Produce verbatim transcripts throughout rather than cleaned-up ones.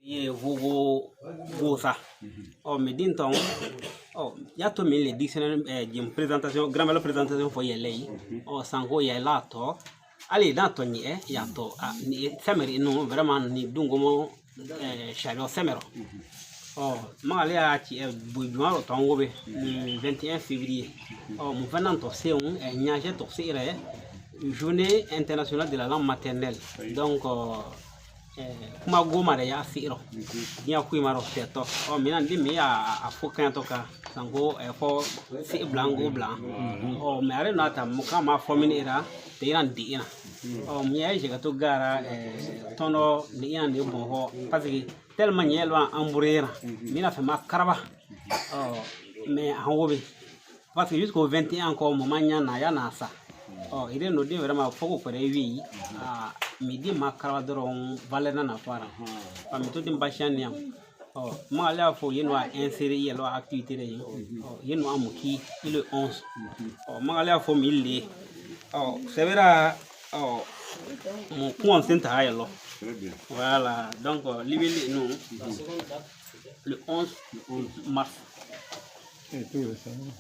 Ye vogo gosa. Ɔ, mi di ntɔŋ. Ɔ, ya tɔ mi le dictionnaire, ɛ, jim présentation, grammaire présentation fɔ yɛlɛ yi. Ɔ, sango yɛlɛ tɔ. Ali dan tɔ ni, ɛ, ya tɔ, a, ni, ɛ, sɛmɛri nu, vraiment ni dungo mɔ, ɛ, sariɔ sɛmɛrɔ. Ɔ, ma ali a ci, ɛ, bu juma ro tɔŋ wo be, ni vingt et un février. Ɔ, mu fɛn nan tɔ se un, ɛ, ɲa se tɔ se rɛ, journée internationale de la langue maternelle. Donc, ɔ, ɛ, kuma goma rɛ ya se rɔ. Ni a kui ma rɔ se tɔ. Ɔ, mi nan di mi a, a, a fo kan tɔ ka. Sango, ɛ, fɔ se blanco blanc. Ɔ, mɛ are na ta mu ka ma fɔ mi ni ra, te iran di ina. Ɔ, mi a je ka to gara, ɛ, tɔnɔ ni ina ni bon ho. Parce que tellement ni elwa ambure ina. Mi na fɛ ma karaba. Ɔ, mɛ a wo be. Parce que jusqu'au vingt et un encore, mo ma ɲa na ya na sa. Ɔ, ire no di vraiment foko kore wi. A, mi di ma karaba dɔrɔn valeur na na fara. A, mi to di ba shan ni am. Ɔ, ma ale a fo yenu a insérer yɛlɔ activité de. Ɔ, yenu a mu ki, i le onze. Ɔ, ma ale a fo mi le. Ɔ, c'est vrai, ɔ, mu kun sen ta yɛlɔ. Très bien. Voilà, donc, ɔ, libili nu. Le onze mars.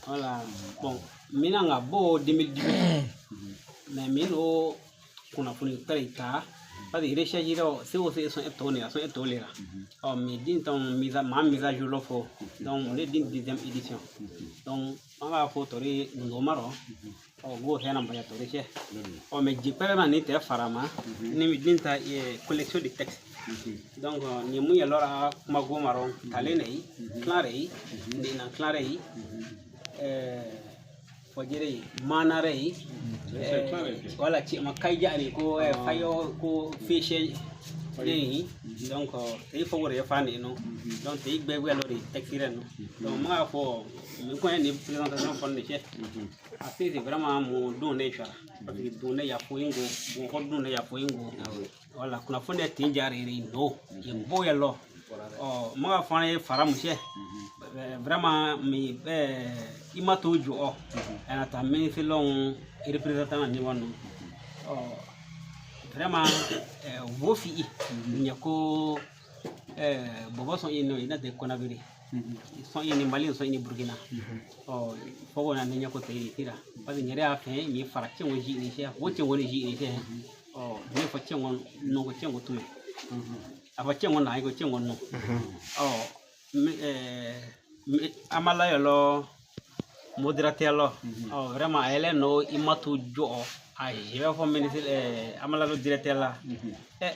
Voilà. Bon, mi na nga bo deux mille dix-huit. Mais mi no kunnafoni pɛrɛ i ta. Parce que recherche rɛ, se o se sɔn e tɔ ni, a sɔn e tɔ le ra. Ɔ, mi di ntɔŋ mise à, ma mise à jour lɔ fo. Donc, mo le di dixième édition. Donc, ma nga fo tɔ ri ndo ma rɔ. Ɔ, go hena mbaya tɔ ri se. Ɔ, mɛ ji pɛrɛ na ni te farama. Ni mi di nta, ɛ, collection de texte. Donc, ɔ, ni mu yɛlɔ ra kuma goma rɔ. Tale ne yi, clan rɛ yi, ni na clan rɛ yi. Ɛ, fɔ jere yi, mana rɛ yi. Ɛ, wala ci ma kai ja ni ko, ɛ, fayo ko fishe ne yi. Donc, ɔ, te yi fɔ wore fa ni no. Donc, te yi gbegbe lɔ ri texte rɛ no. Donc, ma fɔ, mi ko ni présentation fɔ ni se. A se se vraiment mo dun ne sara. Parce que dun ne ya fo ingo, bon ko dun ne ya fo ingo. Wala, kunnafoni ti jari ri no. Ye bo yɛlɔ. Ɔ, ma fana ye fara mu se. Ɛ, vraiment mi, ɛ, i ma to jo ɔ. Ɛ na ta mi fi lɔŋ représentant ni wanu. Ɔ, vraiment, ɛ, wo fi i. Ɲe ko, ɛ, bobo sɔn i no, i na de kona biri. Sɔn i ni Mali, sɔn i ni Burkina. Ɔ, fogo na ne ɲe ko te i tira. Parce que ɲere a fɛ, mi fara cɛ wo ji ni se, wo cɛ wo ni ji ni se. Ɔ, mi fɔ cɛ wo no ko cɛ wo tu. A fɔ cɛ wo na ko cɛ wo no. Ɔ, mi, ɛ, mi, amala yɛlɔ, modérateur lɔ. Ɔ, vraiment, a yɛlɛ no, i ma to jo, a je fɔ ministre, ɛ, amala lɔ directeur la. Ɛ,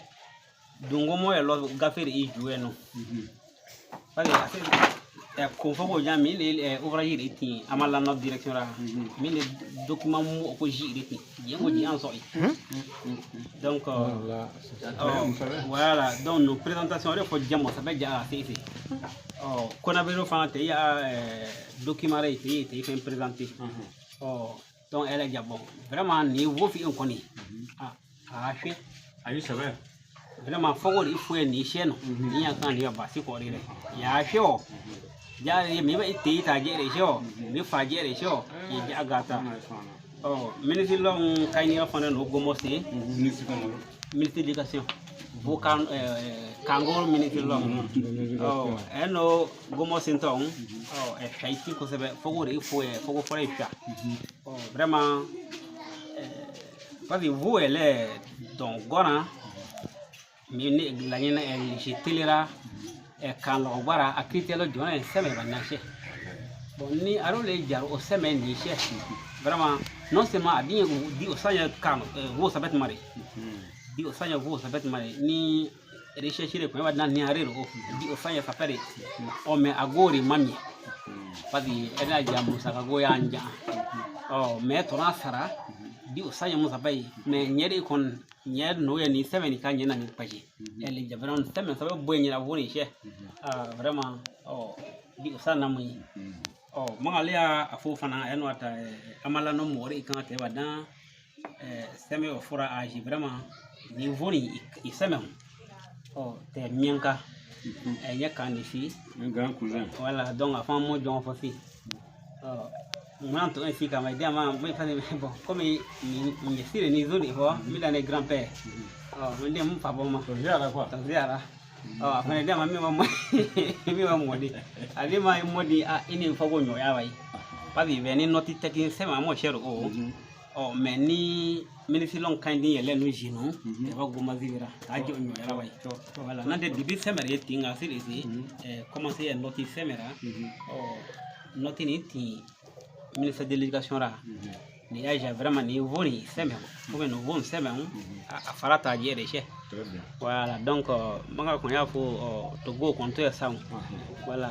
dungo mɔ yɛlɔ gafe ri i ju yɛ no. Parce que, ɛ, ko fɔ ko ja mi le, ɛ, ouvrage ri tin, amala nɔ direction ra. Mi le document mɔ ko ji ri tin. Ye ko ji an sɔ i. Donc, ɔ, voilà. Donc, no présentation rɛ fɔ jamo sa bɛ ja a se se. Ɔ, kona bɛ ro fana te ya, ɛ, document rɛ te, te fɛn présenter. Ɔ, donc, ɛ lɛ ja bon. Vraiment, ni wo fi en koni. A, a hwe. A yi sɛbɛ. Vraiment, fogo ri fo ni se no. Ni ya kan ya ba si ko ri rɛ. Ya hwe o. Ja ye mi ba i te i ta je re se o. Mi fa je re se o. Ye ja gata. Ɔ, ministre lɔ, mm, kai ni a fana no gomo se. Ministre kɔmɔ. Ministre d'éducation. Bo kan, ɛ, kango ministre lɔ. Ɔ, ɛ no gomo se ntɔŋ. Ɔ, ɛ kai ti ko sɛbɛ fogo ri fo ɛ, fogo fo ri sha. Ɔ, vraiment, ɛ, parce que vous, elle est donc gona. Mi ne la ɲe na, ɛ, je tele ra, ɛ, kan lɔ gbara, a critère lɔ jɔna, ɛ, sɛmɛ ba na se. Bon, ni a ro le jar o sɛmɛ ni se. Vraiment, non seulement a di, di o sa ɲɛ kan, ɛ, wo sa bɛ tuma re. Di o sa ɲɛ wo sa bɛ tuma re. Ni recherche re ko ba na ni a re ro. Di o sa ɲɛ sa pɛ re. Ɔ, mɛ a gori mami. Parce que ɛ na ja musa ka go ya nja. Ɔ, mɛ tɔ na sara. Di o sa ɲɛ musa bɛ. Mɛ ɲɛ de kon Ɲɛ no yɛ ni sɛmɛ ni ka ɲɛ na ni kpaje. Ɛ le jabran sɛmɛ sɛmɛ boy ɲɛ na voni se. Ah, vraiment, ɔ, di o sa na mu yi. Ɔ, ma ale a fo fana ɛ no ata, ɛ, amala no mori i kan te ba dan, ɛ, sɛmɛ o fura a ji vraiment ni voni i, i sɛmɛ. Ɔ, te mienka. Ɛ, ɲɛ kan ni fi. Un grand cousin. Voilà, donc a fa mo jɔn fo fi. Ɔ, muna to en si kama, diama, mi fani, bon, comme mi, mi sire ni zone, bon, mi dane grand-père. Ɔ, mi de mu fa bon ma. To ziara quoi. To ziara. Ɔ, a fɛnɛ dee ma mi ma mɔ, mi ma mɔ di. A dee ma mɔ di, a, i ni fɔ ko nyɔ ya wa yi. Parce que bɛ ni nɔti tɛki sɛmɛ mɔ sɛro o. Ɔ, mɛ ni minisiri lɔŋ kan di yɛlɛ nu zi nu, ɛ ba goma zibira, a jɔ nyɔ ya wa yi. Voilà, nante dibi sɛmɛ re ti ŋa siri si, ɛ, commencer yɛ nɔti sɛmɛ ra. Ɔ, nɔti ni ti ministre de l'éducation ra. Ni ya ja vraiment ni voni sɛmɛ, ou bien ni voni sɛmɛ, a, a fara ta jere che. Très bien. Voilà, donc, euh, manga ko ya fo, euh, to go konto ya sam. Voilà.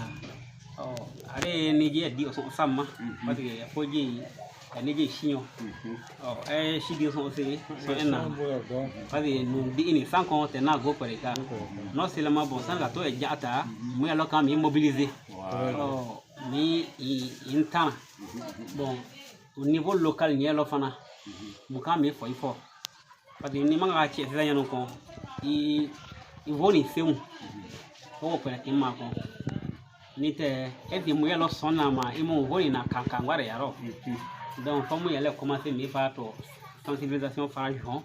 Ɔ, are ni je di o so sama. Parce que fo je, ni je sinyo. Ɔ, ɛ, si di so se, so ena. Parce que nu di ini san ko te na go pare ka. Non seulement bon, san ka to e jata, mu ya lo ka mi mobiliser. Ɔ, mi i, i ntana. Bon, au niveau local, ni ɛ lo fana. Mu ka mi fo i fo. Parce que ni manga che se ya no ko. I, i voni seu. Ko ko na ki ma ko. Ni te, e di mu ya lo sona ma, i mu voni na kan kan ware ya ro. Donc, fo mu ya le commencer mi fa to sensibilisation fa jon.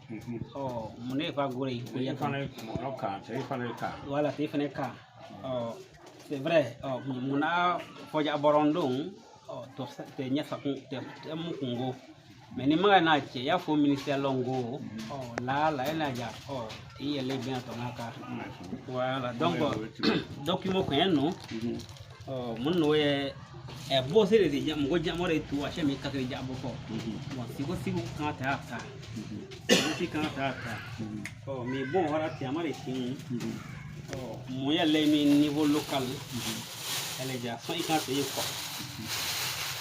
Ɔ, mu ne fa gore i ko ya kan. Fana mo no kan, te fana ka. Voilà, te fana ka. Ɔ, c'est vrai. Ɔ, mu, mu na fo ja borondon. Ɔ, to sa, te nya sa kun, te, te mu kungo. Mɛ ni manga na che ya fo ministère lɔŋ go. Ɔ, la, la, ena ja. Ɔ, i yɛlɛ bien to ŋa ka. Voilà, donc, ɔ, document ko eno. Ɔ, mu no ye, ɛ, bo se de ja, mu go ja mo re tu, a che mi ka ke ja bo ko. Bon, si ko, si ko kan ta ta. Si kan ta ta. Ɔ, mi bon hora ti amare tin. Ɔ, mu ya le mi niveau local. Ele ja, so i kan se i ko.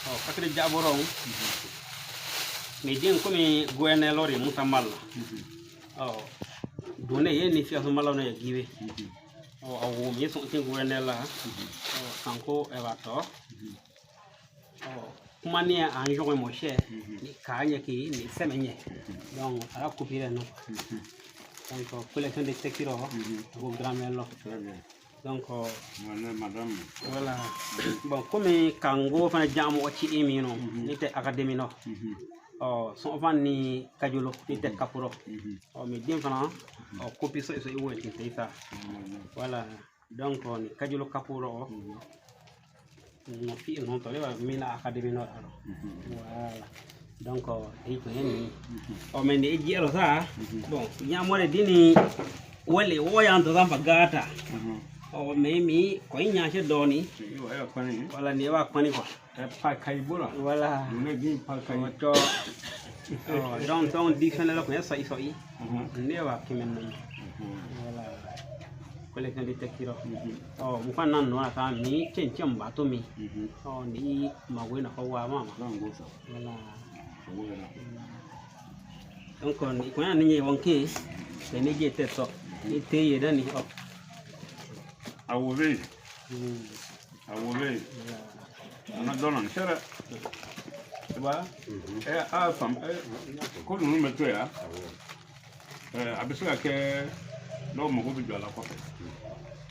Ɔ, ka ke ja bo ro. Mi din ko mi gouverneur lori mu ta mal. Ɔ, done ye ni fi aso mal no ya give. Ɔ, a wo mi so tin gouverneur la. Ɔ, kanko e ba to. Ɔ, kuma ni a njogo mo che, ni ka nye ki, ni seme nye. Donc, a la coupure no. Donc, collection de texte ro, ko grammaire lo. Très bien. Donc, ɔ, madame. Voilà. Bon, comme kango fana jamu o ci imi no, ni te académie no. Ɔ, so fana ni kajolo, ni te kapuro. Ɔ, mi din fana, ɔ, copie so, so i wo ti te sa. Voilà. Donc, ni kajolo kapuro. No fi no tole wa mi na académie no aro. Voilà. Donc, i ko heni. Ɔ, mɛ ni i jero sa. Bon, nya more dini wale wo ya nto zamba gata. Ɔ, mɛ mi ko nya che doni. Wala ni wa kwani ko. Ɛ, pa kai bura. Voilà. Dune di pa kai. Ɔ, to. Ɔ, donc, donc, di fɛnɛ la ko ya so i so i. Ne wa kimen no. Voilà. Collection de texte ro. Ɔ, mu fana no ka mi chen chen ba to mi. Ɔ, ni ma we na ko wa mama. Voilà. Donc, ni ko ya ni nye wanke. Te ni je te so. Ni te ye dani. Ɔ. Awo be. Awo be. Ana dɔnɔ sɛrɛ. Ba. Ɛ, a fam, ɛ, ko nunu mɛ to ya. Ɛ, a bɛ se ka kɛ dɔw mago bɛ jɔ a la kɔfɛ.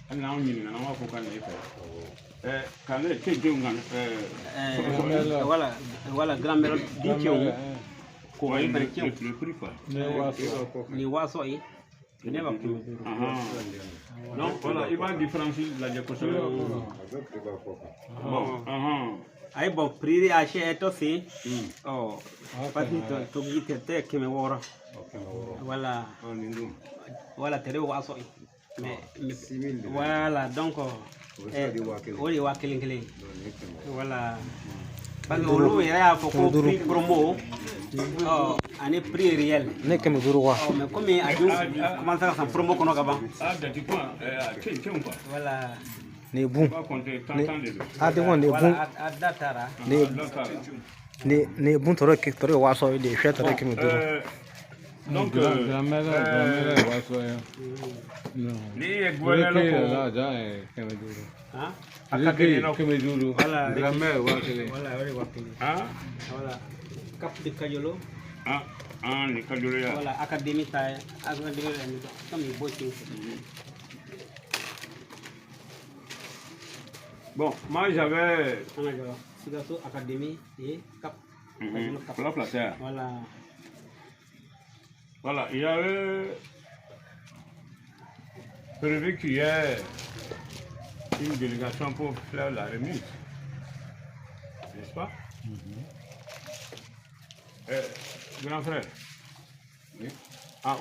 Hali n'anw ɲininka, n'an b'a fɔ ka na e fɛ. Ɛ, ka ne te denw kan, ɛ, voilà, voilà, grand-mère di cɛw. Ko le, le, le prix quoi. Ni waso ye. Ne b'a kɛmɛ duuru. Donc, voilà, i b'a différence lajɛ kosɛbɛ. Bon, ayi, bon, prix a se to se. Ɔ, parce que to, to gi te, te kɛmɛ wɔɔrɔ. Voilà. Voilà, tere waso ye. Mais, mais, voilà, donc, ɔ, o de waa kelen kelen. Voilà. Parce que olu yɛrɛ y'a fɔ ko prix promo, ɔ, ani prix réel. Ne kɛmɛ duuru wa. Ɔ, mais comme a dun commencé ka san promo kɔnɔ ka ban. Voilà. Ni bun. Ni, a de kɔni ni bun. Voilà, a, a da taara. Ni, ni, ni bun tɔrɔ ke, tɔrɔ waso de fɛ tɔrɔ kɛmɛ duuru. Donc, grand-mère, grand-mère waso ye. Non. Ni ye gouverneur ko. La ja, ɛ, kɛmɛ duuru. Hein? Académie no. Kɛmɛ duuru. Voilà. Grand-mère waa kelen. Voilà, o de waa kelen. Hein? Voilà. Cap de Kajolo. Ah, ah, ni Kajolo ya. Voilà, académie ta, académie la ni comme il bosse. Bon, moi j'avais. Ana jɔ. Sikasso Académie et Cap. Kajolo Cap. Fila fila tɛ a? Voilà. Voilà, il y avait Prévu qu'il y ait une délégation pour faire la remise. N'est-ce pas? Euh, grand frère. Oui. Ah,